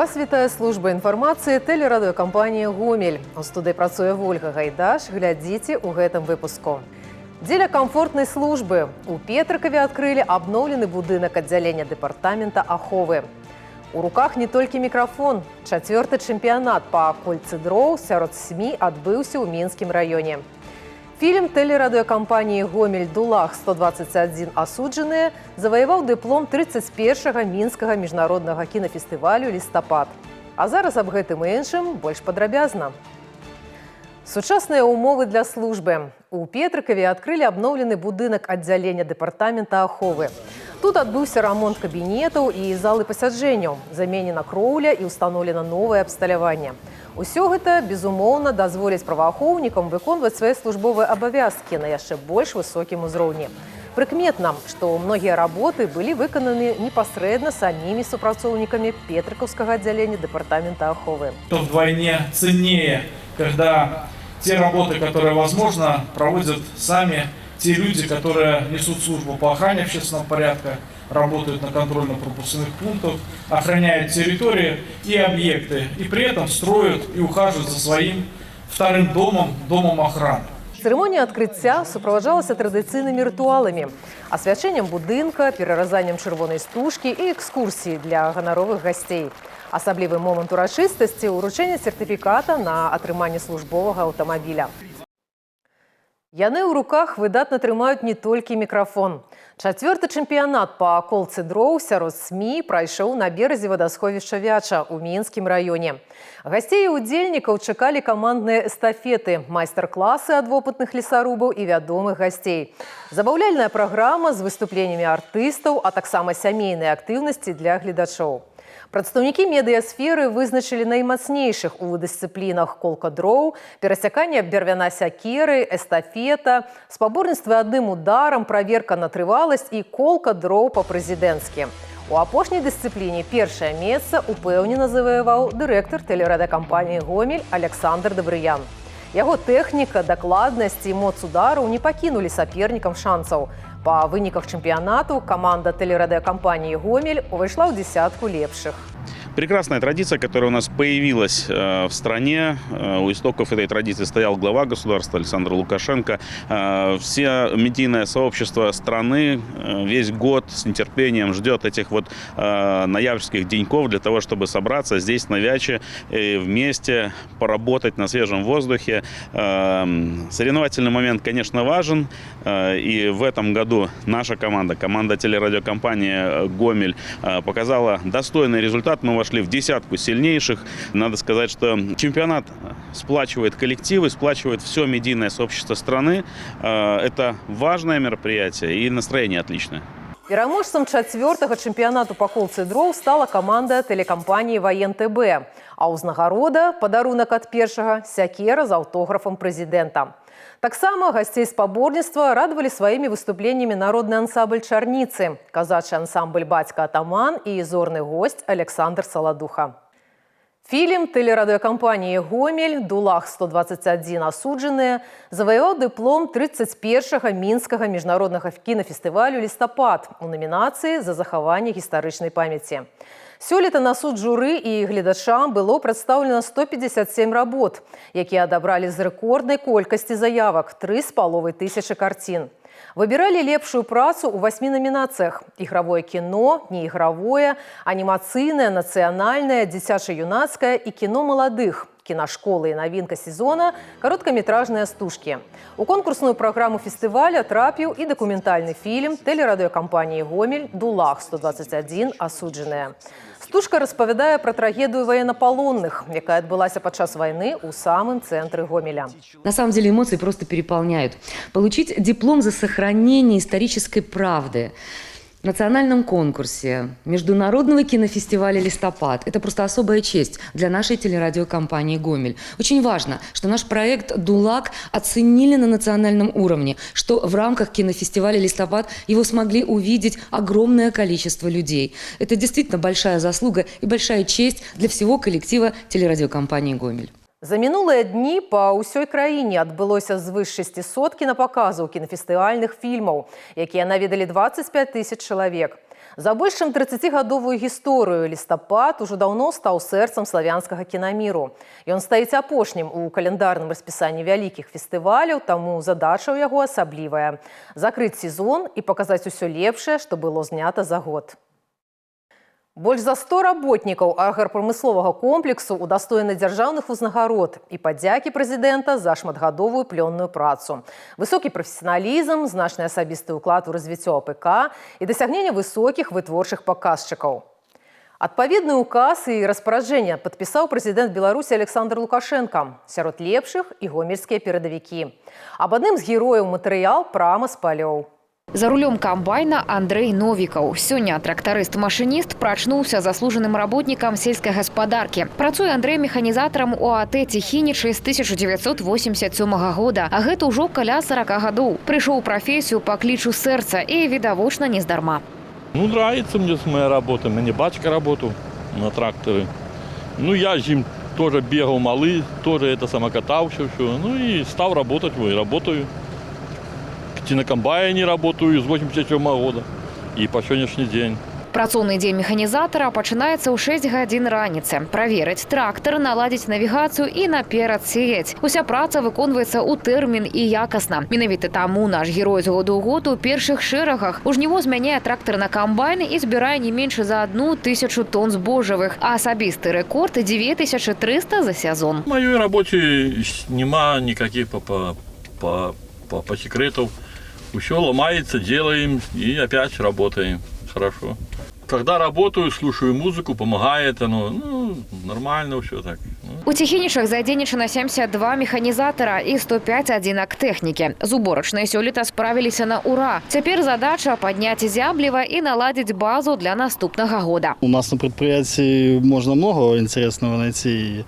Вас вітае служба інфармацыі тэлерадыёкампаніі «Гомель». У студыі працуе Вольга Гайдаш. Глядзіце ў гэтым выпуску. Дзеля камфортнай службы у Петрыкаве адкрылі абноўлены будынак аддзялення дэпартамента аховы. У руках не толькі мікрафон. Чацвёрты чэмпіянат па кольцы дроў сярод СМІ адбыўся ў Мінскім раёне. Фільм тэлерадыёкампаніі «Гомель» «Дулаг 121. Асуджаныя» заваяваў дыплом 31 Мінскага міжнароднага кінафестывалю «Лістапад». А зараз аб гэтым і іншым больш падрабязна. Сучасныя ўмовы для службы. У Петрыкаве адкрылі абноўлены будынак аддзялення дэпартамента аховы. Тут адбыўся рамонт кабінетаў і залы пасяджэнняў, заменена кроўля і ўстаноўлена новае абсталяванне. Усё гэта, безумоўна, дазволіць праваахоўнікам выконваць свае службовыя абавязкі на яшчэ больш высокім узроўні. Прыкметна, што многія работы былі выкананы непасрэдна самімі супрацоўнікамі Петрыкаўскага аддзялення дэпартамента аховы. То вдвойне ценнее, когда те работы, которые возможно, проводят сами те люди, которые несут службу по охране общественного порядка, работают на контрольно-пропускных пунктах, охраняют территории и объекты, и при этом строят и ухаживают за своим вторым домом, домом охраны. Цырымонія адкрыцця суправаджалася традыцыйнымі рытуаламі: асвячэннем будынка, пераразаннем чырвонай стужкі і экскурсіі для ганаровых гасцей. Асаблівы момант урачыстасці — ўручэнне сертыфіката на атрыманне службовага аўтамабіля. Яны ў руках выдатна трымаюць не толькі мікрафон. Чацвёрты чэмпіянат па колцы дроў сярод СМІ прайшоў на беразе вадасховішча Вяча ў Мінскім раёне. Гасцей і удзельнікаў чакалі камандныя эстафеты, майстар-класы ад вопытных лесарубаў і вядомых гасцей. Забаўляльная праграма з выступленнямі артыстаў, а таксама сямейныя актыўнасці для гледачоў. Прадстаўнікі медыясферы вызначылі наймацнейшых у дысцыплінах колка дроў, перасяканне бервяна сякеры, эстафета, спаборніцтвы адным ударам, праверка на трываласць і колка дроў па-прэзідэнцкі. У апошняй дысцыпліне першае месца упэўнена заваяваў дырэктар тэлерадыёкампаніі «Гомель» Аляксандр Дабрыян. Яго тэхніка, дакладнасць і моц удараў не пакінулі сапернікам шанцаў. Па выніках чэмпіянату каманда тэлерадыёкампаніі «Гомель» увайшла ў дзесятку лепшых. Прекрасная традиция, которая у нас появилась в стране. У истоков этой традиции стоял глава государства Александр Лукашенко. Все медийное сообщество страны весь год с нетерпением ждет этих вот ноябрьских деньков для того, чтобы собраться здесь, на Вяче, и вместе поработать на свежем воздухе. Соревновательный момент, конечно, важен. И в этом году наша команда, команда телерадиокомпании «Гомель», показала достойный результат. Мы вошли в десятку сильнейших. Надо сказать, что чемпионат сплачивает коллективы, сплачивает все медийное сообщество страны. Это важное мероприятие, и настроение отличное. Пераможцам чацвёртага чэмпіянату па колцы дроў стала каманда тэлекампаніі «Ваен ТБ». А ўзнагарода — падарунак ад першага, сякера з аўтографам прэзідэнта. Таксама гасцей спаборніцтва радавалі сваімі выступленнямі народны ансамбль «Чарніцы», казачы ансамбль «Бацька атаман» і зорны госць Аляксандр Саладуха. Фільм тэлерадыёкампаніі «Гомель» «Дулаг 121. Асуджаныя» заваяваў дыплом 31 Мінскага міжнароднага кінафестывалю «Лістапад» у намінацыі за захаванне гістарычнай памяці. Сёлета на суд журы і гледачам было прадстаўлена 157 работ, якія адабралі з рэкорднай колькасці заявак — 3,5 тысячы карцін. Выбіралі лепшую працу ў васьмі намінацыях: ігравое кіно, неігравое, анімацыйнае, нацыянальнае, дзіцяча-юнацкае і кіно маладых, кінашколы і навінка сезона — кароткаметражныя стужкі. У конкурсную праграму фестываля трапіў і дакументальны фільм тэлерадыёкампаніі «Гомель» «Дулаг 121. Асуджаныя». Стужка распавядае пра трагедыю ваеннапалонных, якая адбылася падчас вайны ў самым цэнтры Гомеля. На самом деле эмоции просто переполняют. Получить диплом за сохранение исторической правды в национальном конкурсе Международного кинофестиваля «Листопад» – это просто особая честь для нашей телерадиокомпании «Гомель». Очень важно, что наш проект «Дулаг» оценили на национальном уровне, что в рамках кинофестиваля «Листопад» его смогли увидеть огромное количество людей. Это действительно большая заслуга и большая честь для всего коллектива телерадиокомпании «Гомель». За мінулыя дні па ўсёй краіне адбылося звыш 600 кінапаказаў кінафестывальных фільмаў, якія наведалі 25 тысяч чалавек. За больш чым 30-гадовую гісторыю «Лістапад» ужо даўно стаў сэрцам славянскага кінаміру. Ён стаіць апошнім у каляндарным распісанні вялікіх фестываляў, таму задача ў яго асаблівая: закрыць сезон і паказаць усё лепшае, што было знята за год. Больш за 100 работнікаў аграпрамысловага комплексу удастоены дзяржаўных узнагарод і падзякі прэзідэнта за шматгадовую плённую працу. Высокі прафесіяналізм, значны асабісты ўклад у развіццё АПК і дасягненне высокіх вытворчых паказчыкаў. Адпаведны указ і распараджэнне падпісаў прэзідэнт Беларусі Аляксандр Лукашэнка. Сярод лепшых і гомельскія перадавікі. Аб адным з герояў матэрыял прама з палёў. За рулем комбайна Андрей Новікаў. Сёння трактарыст-машыніст прачнуўся заслужаным работнікам сельскай гаспадаркі. Працуе Андрей механізатарам у ААТ «Ціхінічы» з 1987 года, а гэта ўжо каля 40 гадоў. Прыйшоў у прафесію па клічу сэрца і, відавочна, нездарма. Ну, нравится мне моя работа. Мне батька работал на тракторе. Ну, я з ним тоже бегал малы, тоже это самокатался, все. Ну, и стал работать, и работаю. На комбайне работаю с 87 года и по сегодняшний день. Працоўны дзень механізатара пачынаецца ў 6 гадзін раніцы. Праверыць трактар, наладзіць навігацыю і наперад сеяць. Уся праца выконваецца ў тэрмін і якасна. Менавіта таму наш герой з году ў год у першых шэрагах. У жніво змяняе трактар на камбайн і збірае не менш за 1000 тон збожжавых. А асабісты рэкорд — 2300 за сезон. В моей работе нема никаких по секретов. Все ломается, делаем и опять работаем. Хорошо. Когда работаю, слушаю музыку, помогает оно. Ну, нормально все так. Ну. У Ціхінічах задзейнічана 72 механізатара і 105 адзінак тэхнікі. З уборачнай сёлета справіліся на ура. Цяпер задача — падняць зябліва і наладзіць базу для наступнага года. У нас на предприятии можно много интересного найти. И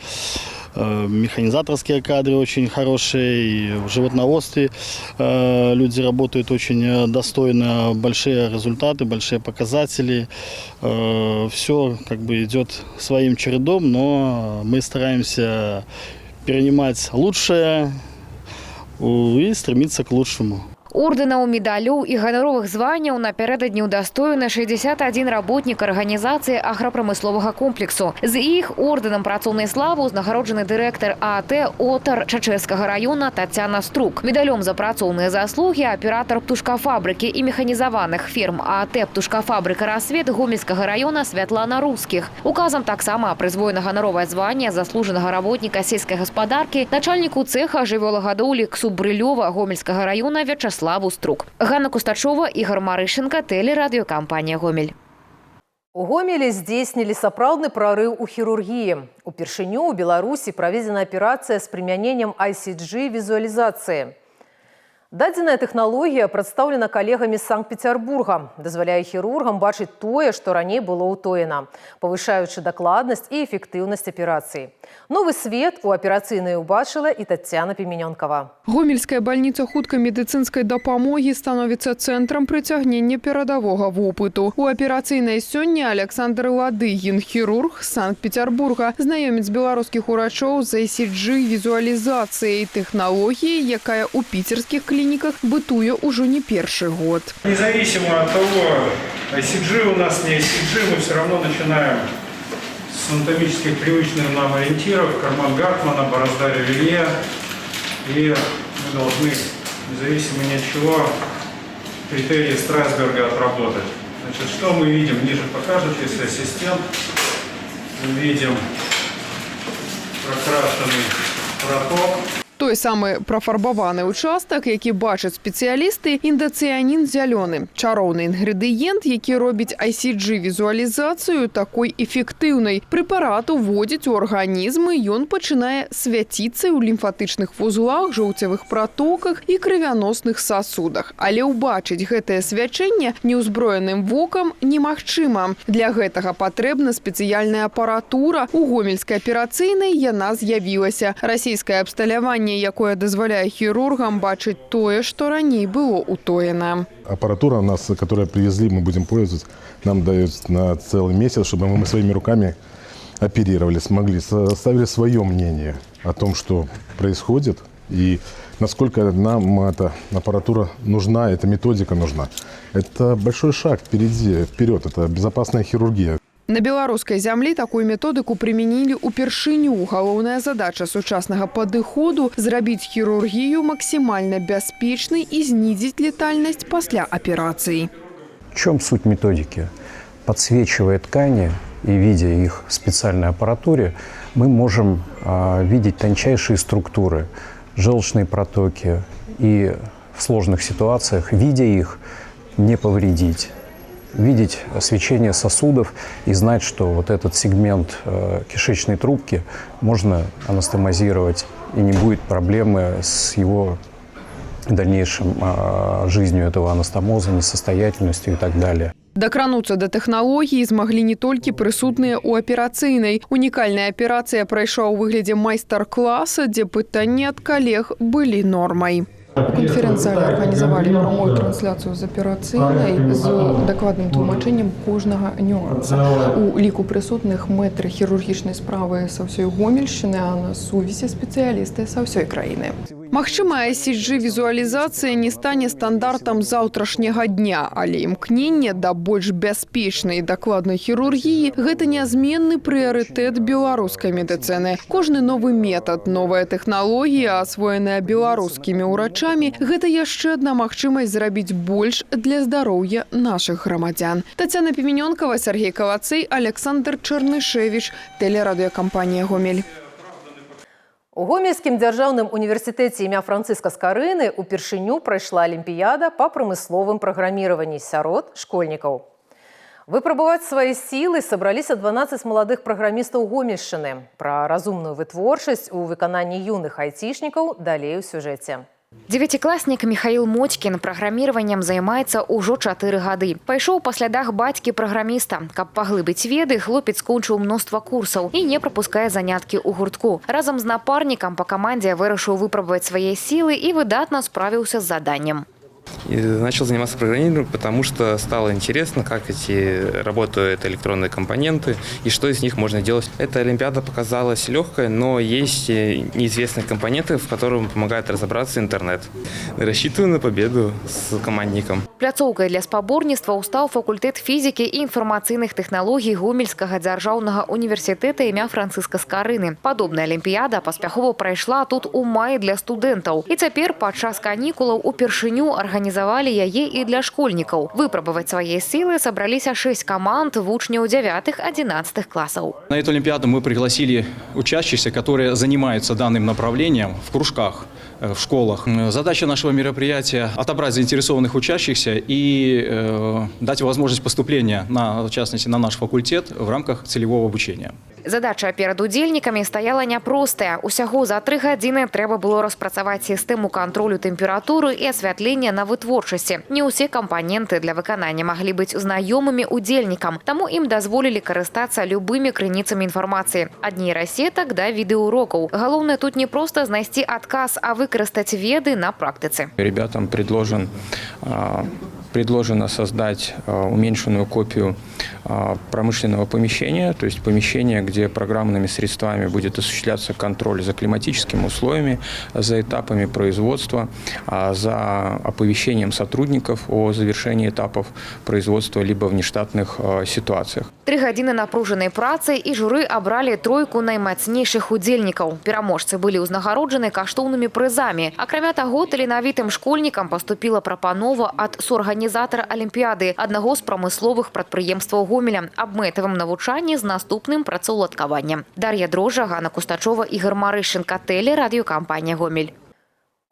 механизаторские кадры очень хорошие, и в животноводстве люди работают очень достойно, большие результаты, большие показатели. Все как бы идет своим чередом, но мы стараемся перенимать лучшее и стремиться к лучшему. Ордэнаў, медалёў і ганаровых званняў напярэдадні ўдастоены 61 работнік арганізацыі аграпрамысловага комплексу. З іх ордэнам працоўнай славы ўзнагароджаны дырэктар ААТ «Отар» Чачэрскага раёна Тацяна Струк. Медалём за працоўныя заслугі аператар птушкафабрыкі і механізаваных ферм ААТ «Птушкафабрыка Рассвет» Гомельскага раёна Святлана Рускіх. Указам таксама прысвоена ганаровае званне заслужанага работніка сельскай гаспадаркі начальніку цеха жывёлагадоўлі КСУП Брылёва Гомельскага раёна Вячаславу Струк. Ганна Кустачова, Ігар Марышенко, тэлерадыёкампанія «Гомель». У Гомелі здзейснілі сапраўдны прарыў у хірургіі. Упершыню ў Беларусі праведзена аперацыя з прымяненнем ICG-візуалізацыі. Дадзеная тэхналогія прадстаўлена калегамі з Санкт-Пецярбурга, дазваляе хірургам бачыць тое, што раней было ўтоена, павышаючы дакладнасць і эфектыўнасць аперацыі. Новы свет у аперацыйнай убачыла і Тацяна Піменёнкава. Гомельская больніца хуткай медыцынскай дапамогі становіцца цэнтрам прыцягнення перадавога вопыту. У аперацыйнай сёння Аляксандр Ладыгін, хірург з Санкт-Пецярбурга, знаёміць беларускіх урачоў з ICG-візуалізацыяй, тэхналогіяй, якая ў піцерскіх клініках бытуе ўжо не першы год. Независимо от того, ICG у нас, не ICG, мы все равно начинаем с анатомических привычных нам ориентиров: карман Гартмана, борозда Ревелье. И мы должны, независимо ни от чего, критерии Страсберга отработать. Значит, что мы видим? Ниже покажет, если ассистент. Мы видим прокрашенный проток. Той самы прафарбаваны ўчастак, які бачаць спецыялісты, — індацыянін зялёны. Чароўны інгрэдыент, які робіць ICG-візуалізацыю такой эфектыўнай. Прэпарат уводзіць у арганізм, і ён пачынае свяціцца ў лімфатычных вузлах, жоўцевых пратоках і крывяносных сасудах. Але ўбачыць гэтае свячэнне неўзброеным вокам немагчыма. Для гэтага патрэбна спецыяльная апаратура. У гомельскай аперацыйнай яна з'явілася. Расійскае абсталяванне, якое дазваляе хірургам бачыць тое, што раней было утоена. Аппаратура у нас, которую привезли, мы будем пользоваться, нам дают на целый месяц, чтобы мы своими руками оперировали, смогли, составили свое мнение о том, что происходит, и Насколько нам эта аппаратура нужна, эта методика нужна. Это большой шаг впереди, вперед. Это безопасная хирургия. На беларускай зямлі такую методыку прымянілі ўпершыню. Галоўная задача сучаснага падыходу – зрабіць хірургію максімальна бяспечнай і знізіць летальнасць пасля аперацыі. В чем суть методики? Подсвечивая ткани и видя их в специальной аппаратуре, мы можем видеть тончайшие структуры, желчные протоки и в сложных ситуациях, видя их, не повредить. Видеть свечение сосудов и знать, что вот этот сегмент кишечной трубки можно анастомозировать и не будет проблемы с его дальнейшим жизнью этого анастомоза, несостоятельностью и так далее. Дакрануцца да тэхналогіі змаглі не толькі прысутныя ў аперацыйнай. Унікальная аперацыя прайшла ў выглядзе майстар-класа, дзе пытанні ад калег былі нормай. У канферэнц-зале арганізавалі прамую трансляцыю з аперацыйнай з дакладным тлумачэннем кожнага нюанса. У ліку прысутных мэтры хірургічнай справы са ўсёй Гомельшчыны, а на сувязі спецыялісты са ўсёй краіны. Магчыма, ICG-візуалізацыя не стане стандартам заўтрашняга дня, але імкненне да больш бяспечнай і дакладнай хірургіі – гэта нязменны прыярытэт беларускай медыцыны. Кожны новы метад, новая тэхналогія, асвоеная беларускімі ўрачамі – гэта яшчэ адна магчымасць зрабіць больш для здароўя нашых грамадзян. Тацяна Піменёнкава, Сяргей Калацэй, Аляксандр Чарнышэвіч, тэлерадыёкампанія «Гомель». У Гомельскім дзяржаўным універсітэце імя Францыска Скарыны упершыню прайшла алімпіяда па прамысловым праграміраванні сярод школьнікаў. Выпрабаваць свае сілы сабраліся 12 маладых праграмістаў Гомельшчыны. Пра разумную вытворчасць у выкананні юных айцішнікаў далей у сюжэце. Дзевяцікласнік Міхаіл Моцькін праграміраваннем займаецца ўжо 4 гады. Пайшоў па слядах бацькі праграміста. Каб паглыбіць веды, хлопец скончыў мноства курсаў і не прапускае заняткі ў гуртку. Разам з напарнікам па камандзе вырашыў выпрабаваць свае сілы і выдатна справіўся з заданнем. И начал заниматься программированием, потому что стало интересно, как эти работают электронные компоненты и что из них можно делать. Эта олимпиада показалась легкой, но есть неизвестные компоненты, в которых помогает разобраться интернет. Рассчитываю на победу с командником. Пляцоўкай для спаборніцтваў стаў факультэт фізікі і інфармацыйных тэхналогій Гомельскага дзяржаўнага універсітэта імя Францыска Скарыны. Падобная алімпіяда паспяхова прайшла тут у маі для студэнтаў. І цяпер падчас канікулаў упершыню арганізавалі яе і для школьнікаў. Выпрабаваць свае сілы сабраліся шэсць каманд вучняў 9-11 класаў. На эту олимпиаду мы пригласили учащихся, которые занимаются данным направлением в кружках, в школах. Задача нашего мероприятия – отобрать заинтересованных учащихся и дать возможность поступления, в частности, на наш факультет в рамках целевого обучения. Задача перад удзельнікамі стаяла няпростая. Усяго за 3 гадзіны трэба было распрацаваць сістэму кантролю тэмпературы і асвятлення на вытворчасці. Не ўсе кампаненты для выканання маглі быць знаёмымі удзельнікам, таму ім дазволілі карыстацца любымі крыніцамі інфармацыі. Ад нейрасетак да відэўрокаў. Галоўнае тут не проста знайсці адказ, а выкарыстаць веды на практыцы. Ребятам предложено создать уменьшенную копию промышленного помещения, то есть помещение, где программными средствами будет осуществляться контроль за климатическими условиями, за этапами производства, за оповещением сотрудников о завершении этапов производства либо в нештатных ситуациях. 3 гадзіны напружанай працы, і журы абралі тройку наймацнейшых удзельнікаў. Пераможцы былі ўзнагароджаны каштоўнымі прызамі. Акрамя таго, таленавітым школьнікам паступіла прапанова ад суарганізатара алімпіяды, аднаго з прамысловых прадпрыемстваў Гомеля, аб мэтавым навучанні з наступным працаўладкаваннем. Дар'я Дрожжа, Ганна Кустачова, Ігар Марышчанка, тэлерадыёкампанія «Гомель».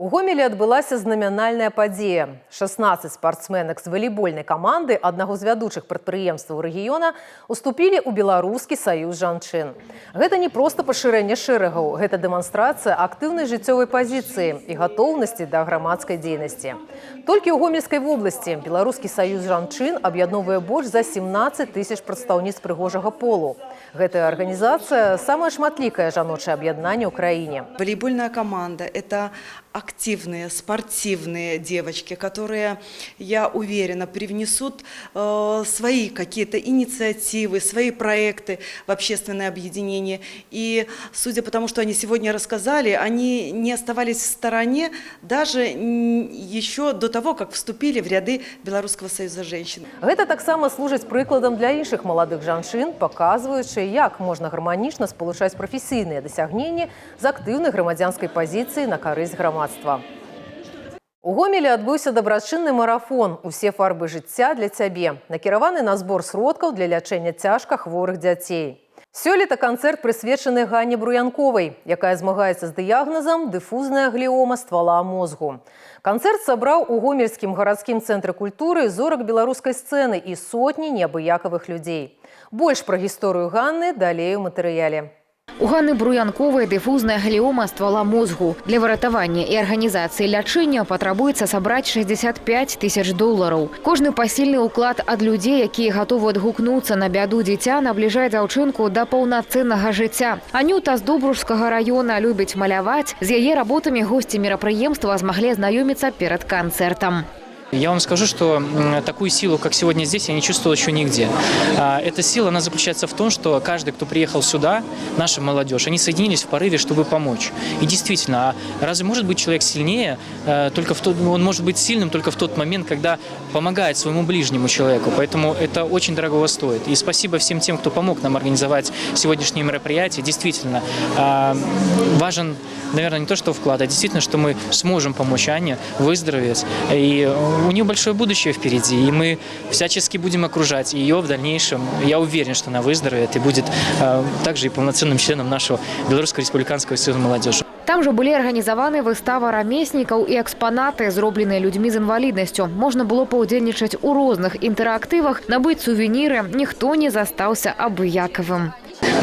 У Гомелі адбылася знамянальная падзея. 16 спартсменак з валейбольнай каманды аднаго з вядучых прадпрыемстваў рэгіёна уступілі ў Беларускі саюз жанчын. Гэта не проста пашырэнне шэрагаў, гэта дэманстрацыя актыўнай жыццёвай пазіцыі і гатоўнасці да грамадскай дзейнасці. Толькі ў Гомельскай вобласці Беларускі саюз жанчын аб'ядноўвае больш за 17 тысяч прадстаўніц прыгожага полу. Гэтая арганізацыя – самае шматлікае жаночае аб'яднанне ў краіне. Волейбольная команда – это Активные, спортивные девочки, которые, я уверена, привнесут свои какие-то инициативы, свои проекты в общественное объединение. И судя по тому, что они сегодня рассказали, они не оставались в стороне даже еще до того, как вступили в ряды Белорусского союза женщин. Гэта таксама служыць прыкладам для іншых маладых жанчын, паказваючы, як можна гарманічна спалучаць прафесійныя дасягненні з актыўнай грамадзянскай пазіцыяй на карысць грамадства. У Гомелі адбыўся дабрачынны марафон «Усе фарбы жыцця для цябе», накіраваны на збор сродкаў для лячэння цяжка хворых дзяцей. Сёлета канцэрт прысвечаны Ганне Бруянковай, якая змагаецца з дыягназам дыфузная гліома ствала мозгу. Канцэрт сабраў у Гомельскім гарадскім цэнтры культуры зорак беларускай сцэны і сотні неабыякавых людзей. Больш пра гісторыю Ганны далей у матэрыяле. У Ганны Бруянковай дыфузная гліома ствала мозгу. Для выратавання і арганізацыі лячэння патрабуецца сабраць 65 тысяч долараў. Кожны пасільны ўклад ад людзей, якія гатовы адгукнуцца на бяду дзіця, набліжае дзяўчынку да паўнацэннага жыцця. Анюта з Добружскага раёна любіць маляваць. З яе работамі госці мерапрыемства змаглі азнаёміцца перад канцэртам. Я вам скажу, что такую силу, как сегодня здесь, я не чувствовал еще нигде. Эта сила, она заключается в том, что каждый, кто приехал сюда, наша молодежь, они соединились в порыве, чтобы помочь. И действительно, а разве может быть человек сильнее, он может быть сильным только в тот момент, когда помогает своему ближнему человеку. Поэтому это очень дорогого стоит. И спасибо всем тем, кто помог нам организовать сегодняшнее мероприятие. Действительно, важен, наверное, не то, что вклад, а действительно, что мы сможем помочь Ане выздороветь. И у нее большое будущее впереди, и мы всячески будем окружать ее в дальнейшем. Я уверен, что она выздоровеет и будет также и полноценным членом нашего Белорусского республиканского союза молодежи. Там жа былі арганізаваны выстава рамеснікаў і экспанаты, зробленыя людзьмі з інваліднасцю. Можна было паўдзельнічаць у розных інтэрактывах, набыць сувеніры. Ніхто не застаўся абыякавым.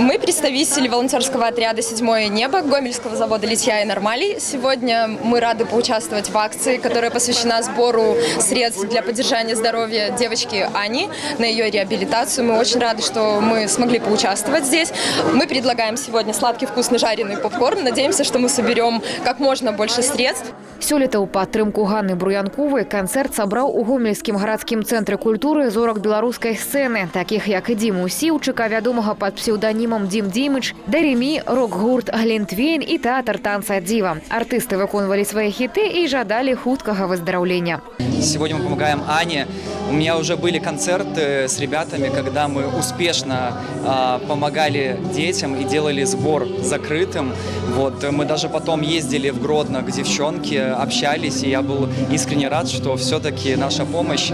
Мы представители волонтерского отряда «Седьмое небо» Гомельского завода литья и нормалей. Сегодня мы рады поучаствовать в акции, которая посвящена сбору средств для поддержания здоровья девочки Ани на ее реабилитацию. Мы очень рады, что мы смогли поучаствовать здесь. Мы предлагаем сегодня сладкий вкусный жареный попкорн. Надеемся, что мы соберем как можно больше средств. Сёлета ў падтрымку Ганны Бруянковай канцэрт сабраў у Гомельскім гарадскім цэнтры культуры зорак беларускай сцэны, такіх як Дзіму Сіўчыка, вядомага пад псеўданімам Дзім Дзімыч, Даремі, рок-гурт Глінтвейн і тэатр танца Дзіва. Артысты выконвалі свае хіты і жадалі хуткага выздараўлення. Сегодня мы помогаем Ане. У меня уже были концерты с ребятами, когда мы успешно помогали детям и делали сбор закрытым. Вот. Мы даже потом ездили в Гродно к девчонке, общались, и я был искренне рад, что все-таки наша помощь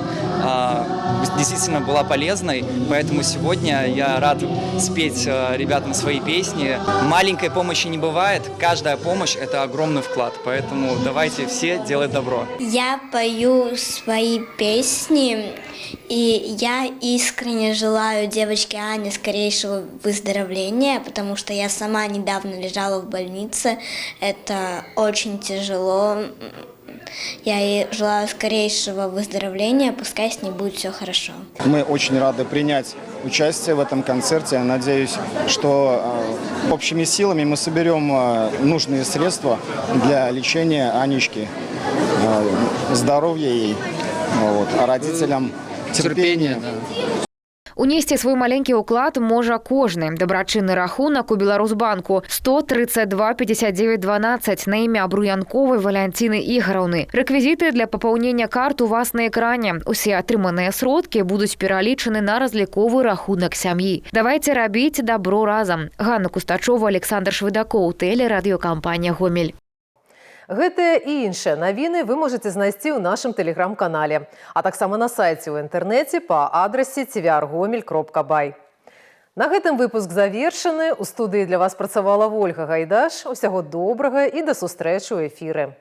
действительно была полезной. Поэтому сегодня я рад спеть ребятам свои песни. Маленькой помощи не бывает, каждая помощь – это огромный вклад. Поэтому давайте все делать добро. Я пою свои песни, и я искренне желаю девочке Ане скорейшего выздоровления, потому что я сама недавно лежала в больнице. Это очень тяжело. Я ей желаю скорейшего выздоровления, пускай с ней будет все хорошо. Мы очень рады принять участие в этом концерте. Я надеюсь, что общими силами мы соберем нужные средства для лечения Анечки. Здоровья ей, вот, а родителям терпения. Унесці свой маленькі ўклад можа кожны. Дабрачынны рахунак у Беларусбанку 132 59 12 на імя Бруянковай Валянціны Ігараўны. Рэквізіты для папаўнення карт у вас на экране. Усе атрыманыя сродкі будуць пералічаны на разліковы рахунак сям'і. Давайце рабіць дабро разам. Ганна Кустачова, Аляксандр Швыдакоў, тэлерадыёкампанія «Гомель». Гэтыя і іншыя навіны вы можаце знайсці ў нашым тэлеграм-канале, а таксама на сайце ў інтэрнэце па адрасе tvrgomel.by. На гэтым выпуск завершаны. У студыі для вас працавала Вольга Гайдаш. Усяго добрага і да сустрэчы ў эфіры.